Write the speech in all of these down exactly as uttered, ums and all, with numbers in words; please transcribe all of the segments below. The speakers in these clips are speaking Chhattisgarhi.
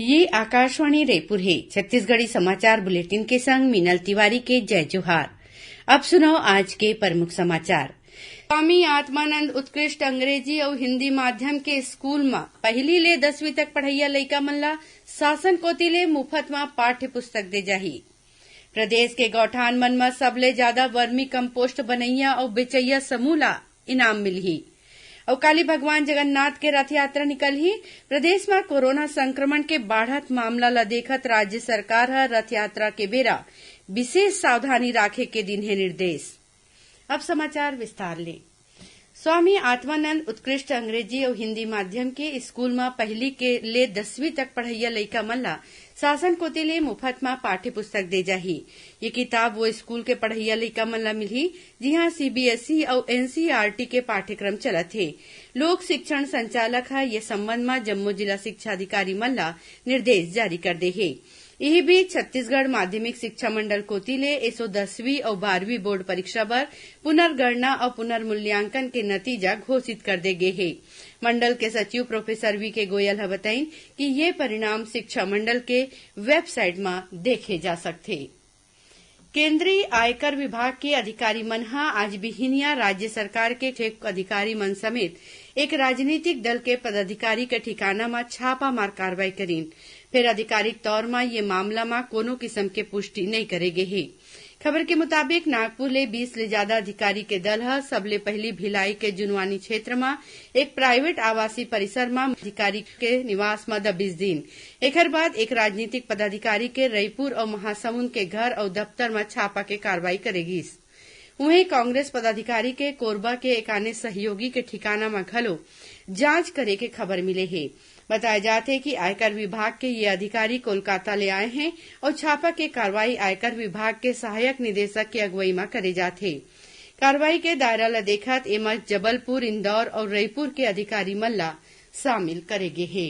ये आकाशवाणी रायपुर हे। छत्तीसगढ़ी समाचार बुलेटिन के संग मीनल तिवारी के जय जोहार। अब सुनव आज के प्रमुख समाचार। स्वामी आत्मानंद उत्कृष्ट अंग्रेजी अउ हिंदी माध्यम के स्कूल म पहली ले दसवीं तक पढ़इया लइका मन ला शासन कोति ले मुफत म पाठ्य पुस्तक दे जाही। प्रदेश के गौठान मन म सबले जादा वर्मी कंपोस्ट बनइया अउ बेचइया समूह ला इनाम मिलही। अउ काली भगवान जगन्नाथ के रथ यात्रा निकलही। प्रदेश म कोरोना संक्रमण के बाढ़त मामला ल देखत राज्य सरकार ह रथ यात्रा के बेरा विशेष सावधानी राखे के दिन हे निर्देश। अब समाचार विस्तार ले। स्वामी आत्मानंद उत्कृष्ट अंग्रेजी अउ हिंदी माध्यम के स्कूल म पहली के ले दसवीं तक पढ़इया लइका मन ला शासन कोति ले मुफत म पाठ्य पुस्तक दे जाही। ये किताब वो स्कूल के पढ़इया लइका मन ला मिलही, जिहां सीबीएसई अउ एनसीईआरटी के पाठ्यक्रम चलत हे। लोक शिक्षण संचालक ह ये संबंध म जम्मो जिला शिक्षा अधिकारी मन ला निर्देश जारी कर दे हे। इही बीच, छत्तीसगढ़ माध्यमिक शिक्षा मंडल कोति ले एसो दसवीं अउ बारहवीं बोर्ड परीक्षा बर पुनर्गणना अउ पुनर्मूल्यांकन के नतीजा घोषित कर दे गे हे। मंडल के सचिव प्रोफेसर वी के गोयल ह बताइन कि ये परिणाम शिक्षा मंडल के वेबसाइट म देखे जा सकथे। केंद्रीय आयकर विभाग के अधिकारी मन ह आज बिहिनिया राज्य सरकार के अधिकारी मन समेत एक राजनीतिक दल के पदाधिकारी के ठिकाना म छापामार कार्रवाई करीन। फेर आधिकारिक तौर म ये मामला म कोनो किसम के पुष्टि नइ करे गे हे। खबर के मुताबिक, नागपुर ले बीस ले जादा अधिकारी के दल ह सबले पहिली भिलाई के जुनवानी क्षेत्र म एक प्राइवेट आवासीय परिसर म अधिकारी के निवास म दबिश दीन। एखर बाद एक राजनीतिक पदाधिकारी के रईपुर अउ महासमुंद के घर अउ दफ्तर म छापा के कार्रवाई करे गिस। उहें, कांग्रेस पदाधिकारी के कोरबा के एक आने सहयोगी के ठिकाना म घलो जांच करे के खबर मिले हे। बताय जात हे कि आयकर विभाग के ये अधिकारी कोलकाता ले आए हें अउ छापा के कार्रवाई आयकर विभाग के सहायक निदेशक के अगुवई म करे जात हे। कार्रवाई के दायरा ल देखत एमा जबलपुर, इंदौर अउ रईपुर के अधिकारी मन ला शामिल करे गे हे।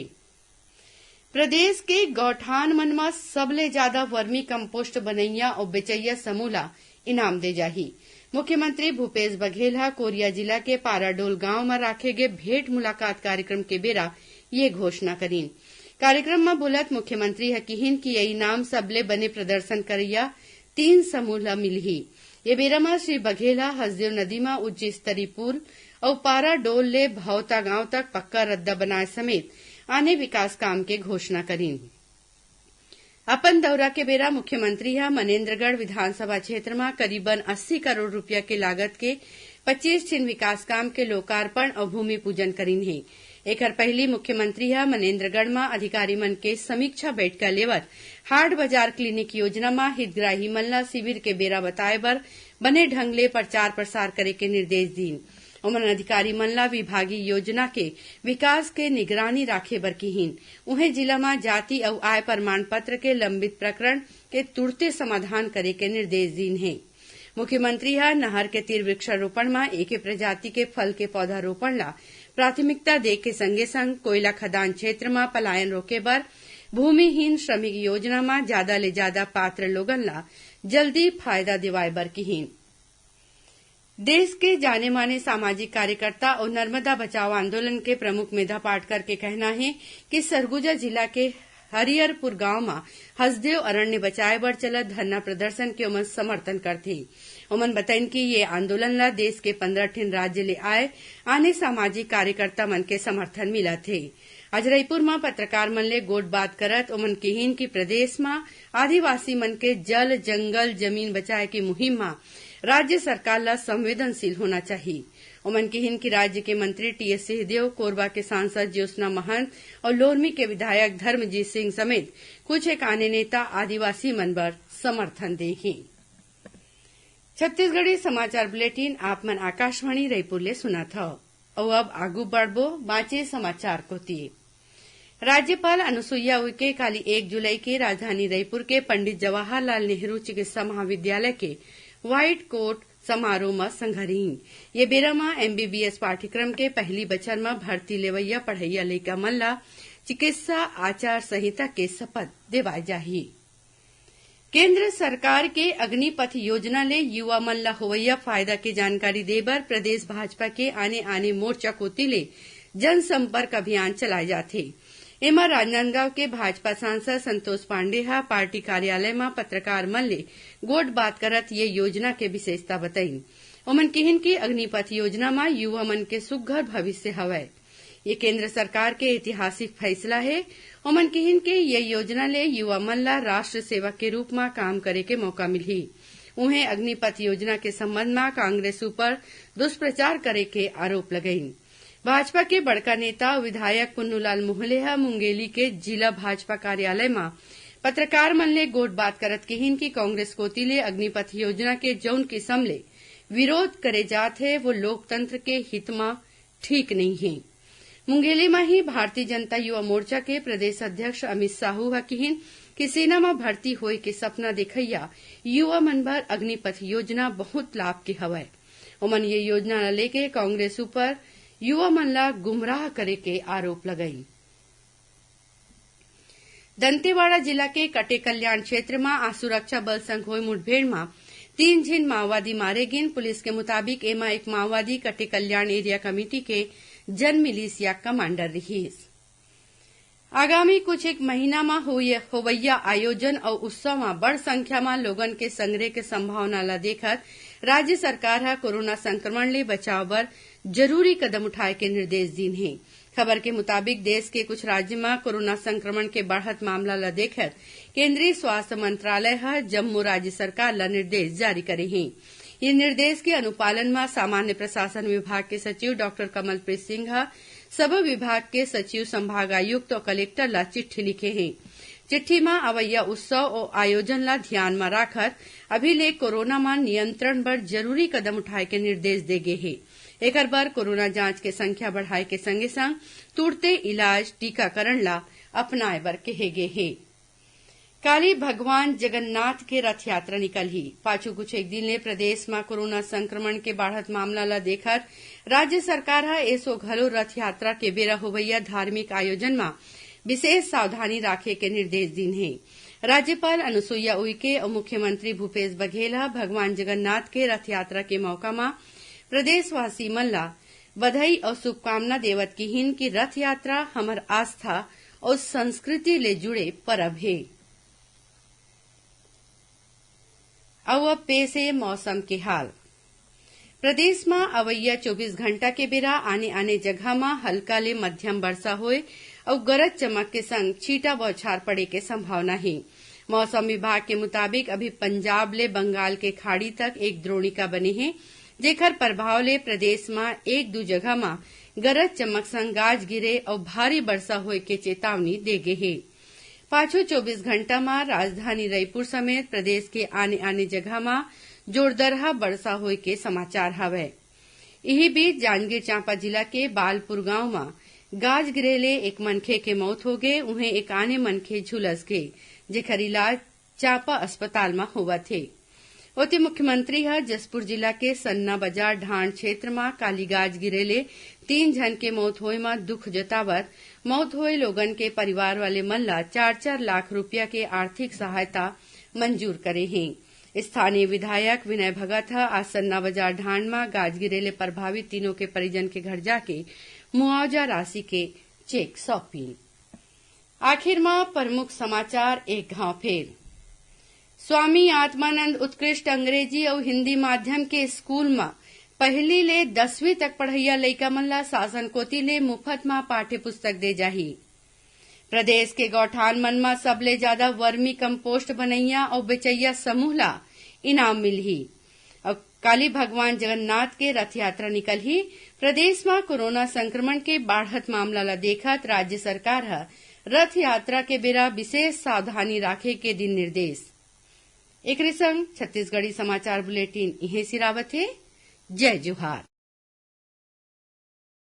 प्रदेश के गौठान मन म सबले जादा वर्मी कंपोस्ट बनइया अउ बेचइया समूह ला इनाम दे जाही। मुख्यमंत्री भूपेश बघेल ह कोरिया जिला के पाराडोल गांव म राखे गे भेंट मुलाकात कार्यक्रम के बेरा ये घोषणा करीन। कार्यक्रम म बोलत मुख्यमंत्री ह किहिन कि ये इनाम सबले बने प्रदर्शन करइया तीन समूह ल मिलही। ये बेरा म श्री बघेल ह हसदेव नदी म उच्च स्तरीय पुल अउ पाराडोल ले भौता गांव तक पक्का रद्दा बनाए समेत आने विकास काम के घोषणा करीन। अपन दौरा के बेरा मुख्यमंत्री ह मनेन्द्रगढ़ विधानसभा क्षेत्र म करीबन अस्सी करोड़ रूपिया के लागत के पच्चीस ठिन विकास काम के लोकार्पण अउ भूमि पूजन करीन हे। एखर पहिली मुख्यमंत्री ह मनेन्द्रगढ़ म अधिकारी मन के समीक्षा बैठका लेवत हाट बाजार क्लिनिक योजना म हितग्राही मन ल शिविर के बेरा बताए बर बने ढंग ले प्रचार प्रसार करे के निर्देश दीन। ओमन अधिकारी मन ल विभागीय योजना के विकास के निगरानी राखे बर किहीन। उहें, जिला म जाति अउ आय प्रमाण पत्र के लंबित प्रकरण के तुरते समाधान करे के निर्देश दीन हे। मुख्यमंत्री ह नहर के तीर वृक्षारोपण म एके प्रजाति के फल के पौधा रोपण ल प्राथमिकता दे के संगे-संग कोयला खदान क्षेत्र म पलायन रोके बर भूमिहीन श्रमिक योजना म जादा ले जादा पात्र लोगन ल जल्दी फायदा दिवाए बर किहीन। देश के जाने-माने सामाजिक कार्यकर्ता अउ नर्मदा बचाओ आंदोलन के प्रमुख मेधा पाटकर के कहना हे कि सरगुजा जिला के हरियरपुर गांव म हसदेव अरण्य बचाए बर चलत धरना प्रदर्शन के ओमन समर्थन करथे। ओमन बताइन कि ये आंदोलन ल देश के पंद्रह ठिन राज्य ले आए आने सामाजिक कार्यकर्ता मन के समर्थन मिलत हे। आज रईपुर म पत्रकार मन ले गोठबात करत ओमन किहीन कि प्रदेश म आदिवासी मन के जल, जंगल, जमीन बचाए के मुहिम म राज्य सरकार ल संवेदनशील होना चाही। ओमन किहीन कि राज्य के मंत्री टीएस सिंहदेव, कोरबा के सांसद ज्योत्सना महंत अउ लोरमी के विधायक धर्मजीत सिंह समेत कुछ एक आने नेता आदिवासी मन बर समर्थन दे हें। छत्तीसगढ़ी समाचार बुलेटिन आप मन आकाशवाणी रईपुर ले सुनत हव। अउ अब आगू बढ़बो बांचे समाचार कोति। राज्यपाल अनुसुईया उइके काली एक जुलाई के राजधानी रईपुर के पंडित जवाहरलाल नेहरू चिकित्सा महाविद्यालय के व्हाइट कोट समारोह म संघरिन। ये बेरा म एमबीबीएस पाठ्यक्रम के पहली बछर म भर्ती लेवइया पढ़इया लइका मन ल चिकित्सा आचार संहिता के शपथ देवाय जाही। केंद्र सरकार के अग्निपथ योजना ले युवा मन ल होवइया फायदा के जानकारी दे बर प्रदेश भाजपा के आने-आने मोर्चा कोति ले जनसंपर्क अभियान चलाए जाथे। एमा राजनांदगांव के भाजपा सांसद संतोष पांडे ह पार्टी कार्यालय म पत्रकार मन ले गोठ बात करत ये योजना के विशेषता बताइन। ओमन किहिन कि अग्निपथ योजना म युवा मन के सुघ्घर भविष्य हवय। ये केंद्र सरकार के ऐतिहासिक फैसला हे। ओमन किहिन कि ये योजना ले युवा मन ला राष्ट्र सेवक के रूप म काम करे के मौका मिलही। उहें, अग्निपथ योजना के संबंध म कांग्रेस ऊपर दुष्प्रचार करे के आरोप लगाइन। भाजपा के बड़का नेता अउ विधायक पुन्नूलाल मोहले ह मुंगेली के जिला भाजपा कार्यालय म पत्रकार मन ले गोठ बात करत किहिन कि कांग्रेस कोति ले अग्निपथ योजना के जउन किसम ले विरोध करे जात हे, वो लोकतंत्र के हित म ठीक नइ हे। मुंगेली म ही भारतीय जनता युवा मोर्चा के प्रदेश अध्यक्ष अमित साहू ह किहिन कि सेना म भर्ती होए के सपना देखइया युवा मन बर अग्निपथ योजना बहुत लाभ के हवय। ओमन ये योजना ल लेके कांग्रेस ऊपर युवा मन ला गुमराह करे के आरोप लगाइन। दंतेवाड़ा जिला के कटेकल्याण क्षेत्र म आज सुरक्षा बल संग होए मुठभेड़ म तीन झिन माओवादी मारे गिन। पुलिस के मुताबिक, एमा एक माओवादी कटेकल्याण एरिया कमेटी के जन मिलिशिया कमांडर रिहिस। आगामी कुछ एक महीना म होय-, होवइया आयोजन अउ उत्सव म बड़ संख्या म लोगन के संगरे के संभावना ल देखत राज्य सरकार ह कोरोना संक्रमण ले बचाव बर जरूरी कदम उठाए के निर्देश दीन हे। खबर के मुताबिक, देश के कुछ राज्य म कोरोना संक्रमण के बढ़त मामला ल देखत केंद्रीय स्वास्थ्य मंत्रालय ह जम्मो राज्य सरकार ल निर्देश जारी करे हे। ये निर्देश के अनुपालन म सामान्य प्रशासन विभाग के सचिव डॉक्टर कमलप्रीत सिंह ह सबो विभाग के सचिव, संभाग आयुक्त अउ कलेक्टर ला चिट्ठी लिखे हे। चिट्ठी म अवइया उत्सव अउ आयोजन ला ध्यान म राखत अभी ले कोरोना म नियंत्रण बर जरूरी कदम उठाए के निर्देश दे गे हे। एकर बर कोरोना जांच के संख्या बढ़ाए के संगे संग तुरते इलाज, टीकाकरण ला अपनाए बर कहे गे हे। काली भगवान जगन्नाथ के रथ यात्रा निकलही। पाछू कुछ एक दिन ले प्रदेश म कोरोना संक्रमण के बाढ़त मामला ल देखत राज्य सरकार ह एसो घलो रथ यात्रा के बेरा होवइया धार्मिक आयोजन म विशेष सावधानी राखे के निर्देश दीन हे। राज्यपाल अनुसुईया उइके अउ मुख्यमंत्री भूपेश बघेल ह भगवान जगन्नाथ के रथ यात्रा के मौका म प्रदेशवासी मन ला बधाई अउ शुभकामना देवत किहिन कि रथ यात्रा हमर आस्था अउ संस्कृति ले जुड़े परब हे। अउ अब पेश हे मौसम के हाल। प्रदेश म अवइया चौबीस घंटा के बेरा आने-आने जगह म हल्का ले मध्यम बरसा होए अउ गरज चमक के संग छींटा बौछार पड़े के संभावना हे। मौसम विभाग के मुताबिक, अभी पंजाब ले बंगाल के खाड़ी तक एक द्रोणिका बने हे, जेकर प्रभाव ले प्रदेश म एक दू जगह म गरज चमक संग गाज गिरे अउ भारी बरसा होए के चेतावनी दे गे हे। पाछू चौबीस घंटा म राजधानी रईपुर समेत प्रदेश के आने-आने जगह म जोरदरहा बरसा होए के समाचार हवय। इही बीच, जांजगीर चांपा जिला के बालपुर गांव म गाज गिरे ले एक मनखे के मौत हो गे, उहें एक आने मनखे झुलस गे, जेकर इलाज चांपा अस्पताल म होवत हे। ओती मुख्यमंत्री ह जशपुर जिला के सन्ना बाजार ढांड क्षेत्र म काली गाज गिरे ले तीन झन के मौत होए म दुख जतावत मौत होए लोगन के परिवार वाले मन ल चार चार लाख रुपया के आर्थिक सहायता मंजूर करे हे। स्थानीय विधायक विनय भगत ह आज सन्ना बाजार ढांड म गाज गिरे ले प्रभावित तीनों के परिजन के घर जाके मुआवजा राशि के चेक सौंपिन। आखिर म प्रमुख समाचार एक घांव फेर। स्वामी आत्मानंद उत्कृष्ट अंग्रेजी अउ हिंदी माध्यम के स्कूल म पहली ले दसवीं तक पढ़इया लइका मन ला शासन कोति ले मुफत म पाठ्य पुस्तक दे जाही। प्रदेश के गौठान मन म सबले जादा वर्मी कंपोस्ट बनइया अउ बेचइया समूह ला इनाम मिलही। अउ काली भगवान जगन्नाथ के रथ यात्रा निकलही। प्रदेश म कोरोना संक्रमण के बाढ़त मामला ल देखत राज्य सरकार ह रथ यात्रा के बेरा विशेष सावधानी राखे के दिन निर्देश। एकरे संग छत्तीसगढ़ी समाचार बुलेटिन इहें सिरावत हे। जय जोहार।